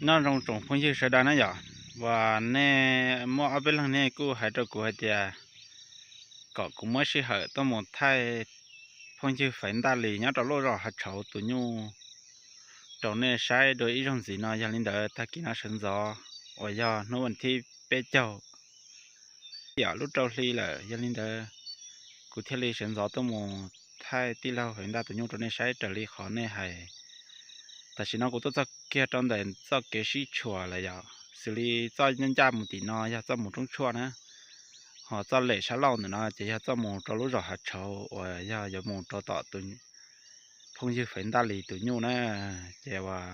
Nyob zoo tsoom phooj ywg sawv daws na yom, uas nej muaj ob peb leeg nej kuj hais rau kuv hais tias kom kuv muab sij hawm tuaj mus thaij phooj ywg Faiv Ntaj Lis nyob rau lub zos Hav Tshauv tus nyuj rau nej saib dua ib zaug ntxiv no. Yog li ntawd tag kis no sawv ntxov uas yog hnub vas thib peb caug yam lub rau hli lawm, yog li ntawd kuv thiaj li sawv ntxov tuaj mus thaij tij laug Faiv Ntaj tus nyuj rau nej saib raws li qhov nej hais. Tam sim no kuv tuaj txog kiag rau ntawm txoj kev sib tshuam lawm yom, xws li txoj ncaj mus tim no yog txoj mus Roob Tshuaj na, ho txoj lem sab laug ntawm no ces yog txoj mus rau lub zos Hav Tshauv uas yog yuav mus rau tom tus phooj ywg Faiv Ntaj Lis tus nyuj na. Ces uas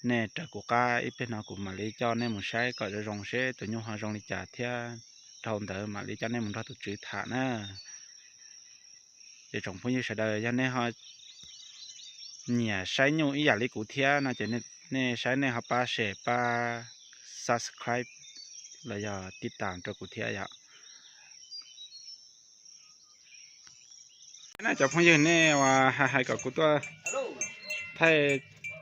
nej raws kuv qab ib pliag no kuv mam li coj nej mus saib kom zoo zoo seb tus nyuj ho zoo li cas thiab dhau ntawd mam li coj nej mus nrog tus tswv tham na. Ces tsoom phooj ywg sawv daws yog nej ho nyiam saib nyuj ib yam li kuv thiab no ces nej saib nej ho pab share pab subscribe los yog tib tas rau kuv thiab yom. Na cov phooj ywg nej uas hais hais kom kuv tuaj thaij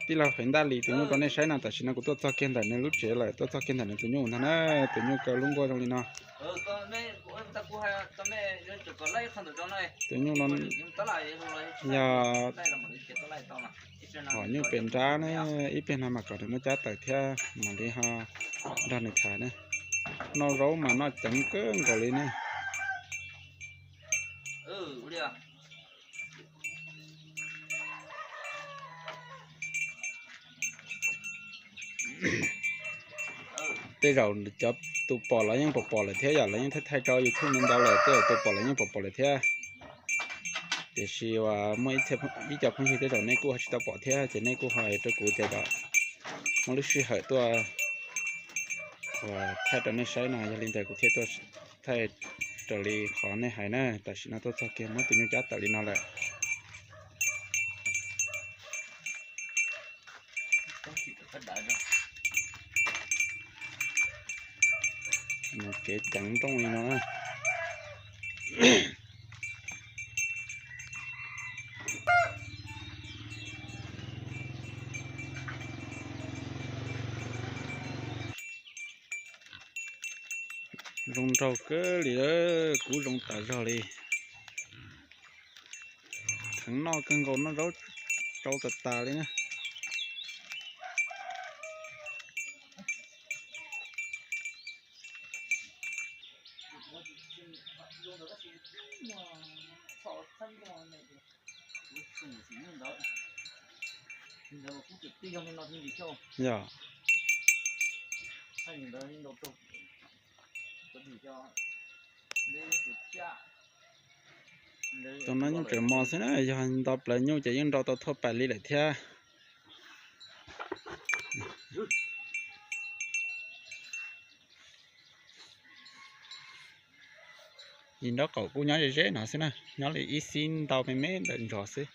tij laug Faiv Ntaj Lis tus nyuj rau nej saib no, tam sim no kuv tuaj txog kiag ntawm nws lub tsev lawm, tuaj txog kiag ntawm nws tus nyuj ntag na. Tus nyuj kaw lub nkuaj zoo li no. Tus nyuj no yog hom nyuj pem nrab ne, ib pliag no mas kom nws muab cab tawm thiab mam li ho nrog nws tham ne. Noj zaub mas noj ceev kawg nkaus li ne. Tej zaum cov tus pom los yeej pom pom lawm thiab yom, lawv yeej thaij thaij rau YouTube ntau ntau lawm, tej zaum tus pom los yeej pom pom lawm thiab. Tiam sis uas muaj ib co phooj ywg tej zaum nej kuj ho tsis tau pom thiab ces nej kuj ho hais rau kuv tias kom muaj lub sij hawm tuaj uas thaij rau nej saib no, yog li ntawd kuv thiaj tuaj thaij raws li qhov nej hais na. Tam sim no tuaj txog kiag muab tus nyuj cab tawm li no lawm. Mus kev ceev nrooj li no na. Zoo nraug kawg li, kub zoo tas zog li. Theev noj kawg nkaus, noj zaub tsau tas tas li na. Yog. Tus no nyuj tseem mos xwb na, yog nto plaws nyuj ces yeej nrau tau thuaj pais li lawm thiab. Yim nraub qaum kuj nyob ze ze no xwb na, nyob li ib xib ntau me me ntawm ntsos xwb.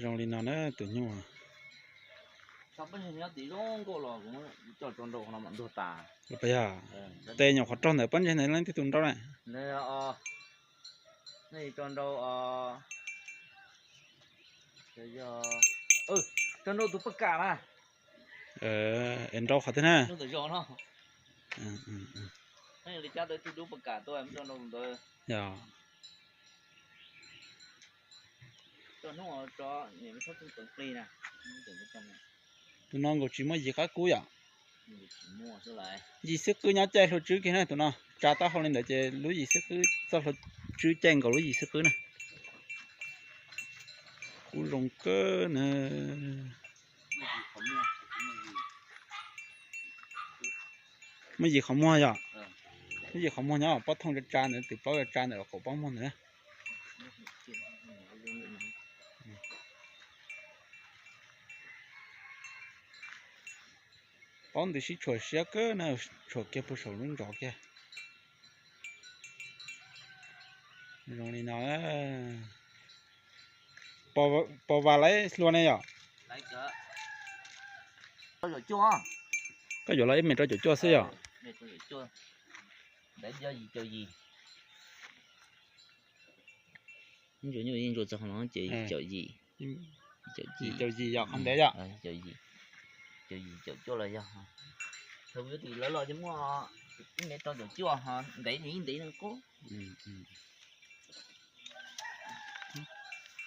Zoo li no na tus nyuj. Yog, tes nyuam qhuav raug ntawm pob ntseg ntawd leej twg tus nrau na? Tso nrau, tso nrau tus paj kam na. Es nrau qhov twg na? Yog. Tus no nkaus tsis muaj yim qab kub yom? Yim xib qwb nyob caij hlua tswb kiag na tus no. Tsa taub hau li ntawd ces lub yim xib qwb txoj hlua tswb caij nkaus lub yim xib qwb na. Kub zoo kawg na. Muaj yim qhov muag yom? Muaj yim qhov muag nyob pob thooj tsa tsa ntawd, tus plaub tsa ntawm qaum pob muag ntawd. Paub ntws sib tshuam siab kawg na, tshuam kiag puag saum lub ntsos kiag. Zoo li no. Pos vas lawv hlua ne yom? Koj yuav los ib mev rau caum cuaj xwb yom? Ntsuas nyuj yeej ntsuas txog qhov no ces caum yim. Yim caum yim yog qhov ntev yom? Caum yim caum cuaj los yog. Thaum kuv yuav tim lawv los ces muaj ib mev rau caum cuaj, ntev ntev ntev qub.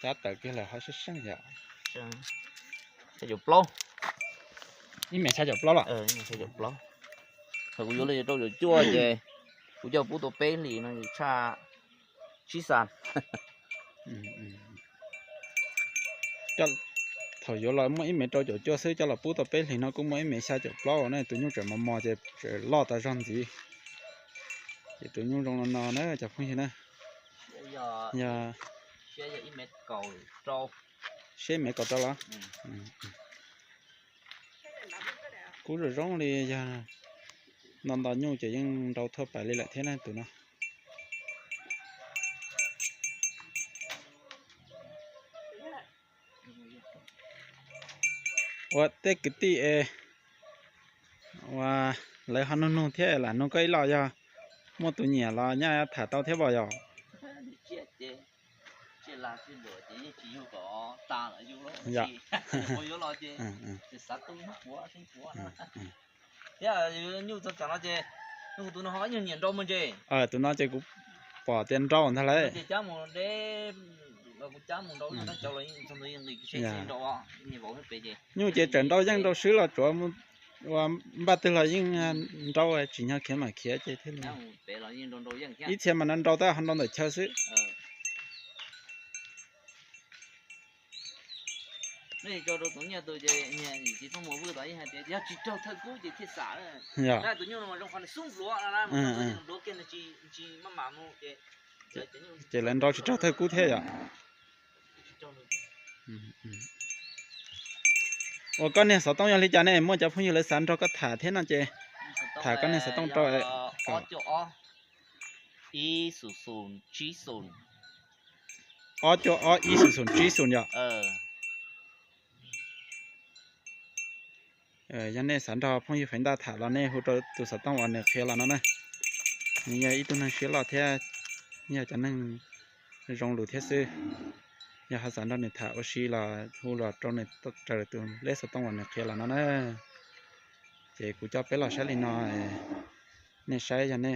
Cab tawm kiag lawm ho sab seej yom. Xya caum plaub. Ib mev xya caum plaub los? Xya caum plaub. Thaum kuv yuav los rau caum cuaj ces kuv coj pub tau peb hlis no tshaj tsib xas. Thaum yuav los muaj ib mev rau caum cuaj xwb, coj los pub tau peb hlis no kuj muaj ib mev xya caum plaub na. Tus nyuj tseem mos mos ces tseem loj tas zog ntxiv. Ces tus nyuj zoo no no na cov phooj ywg na. Yog siab ib mev kaum rau los? Kub zoo zoo li, yog nto nto nyuj ces yeej nrau thuaj pais li lawm thiab na tus no. Ua tej kwv tij es, ua, lawv ho nug nug thiab, lam nug koj ib los, yog muaj tus nyiam los nyaj tham tau thiab os yom? Thiab nyuj txog tsam no ces, tus no ho ib nyuag nyiam nrau mas ntse. Tus no ces kuv pom tias nrau ntag lauj. Nyuj ces tseem nrau yeej nrau swb los tsuav ua npaj twg los yeej nrau, tsim nyog khiav mam khiav ces thiaj li. Ib txhia mas nrau tab ho nrau ntawm chaw xwb. Ces lawv nrau tsis raug thawj kub thiab yom? Ua koj niag xov tooj yog li cas ne? Muaj cov phooj ywg lawv xav nrog koj tham thiab no ces tham koj niag xov tooj rau. Ob cuaj ob ib xus xus tsib xus yom? Yog nej xav nrog phooj ywg Feev Ntaj tham los nej hu rau tus xov tooj uas nws qhia los no na. Nws yog ib tug neeg siab loj thiab yog cov neeg zoo lus thiab xwb. Yog ho xav nrog nws tham ua si los hu los rau nws raws tus lej xov tooj uas nws qhia los no na. Ces kuv coj peb los saib li no, nej saib yog nej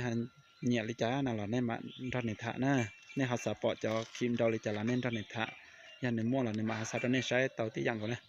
nyiam li cas no los nej mam nrog nws tham na. Nej ho xav pom cov khi nrau li cas los nej nrog nws tham, yog nws muaj los nws mam ho xa rau nej saib tau tib yam nkaus na.